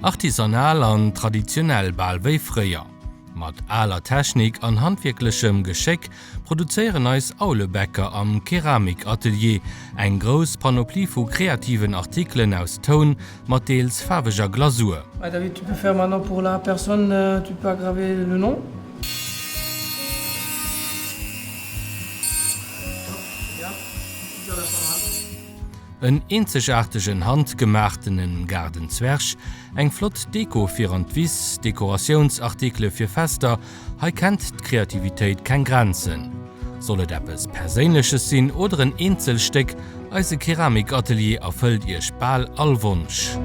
Artisanal an traditionell, bal wéi fréier. Mat aler Technik an handwierklechem Geschéck produzéieren eis Aulebäcker am Keramikatelier eng grouss Panoplie vu kreativen Artikelen aus Toun mat deels faarweger Glasur. David, tu peux faire maintenant pour la personne, tu peux aggraver le nom. En eenzegaartegen handgemaachtenen Gaardenzwerg, eng flott Deko fir an d'Wiss, Dekoratiounsartikele fir Fester, hei kennt d'Kreativitéit keng Grenzen. Soll et eppes Perséinleches sinn oder en Eenzelstéck, eise Keramikatelier erfëllt iech bal all Wonsch.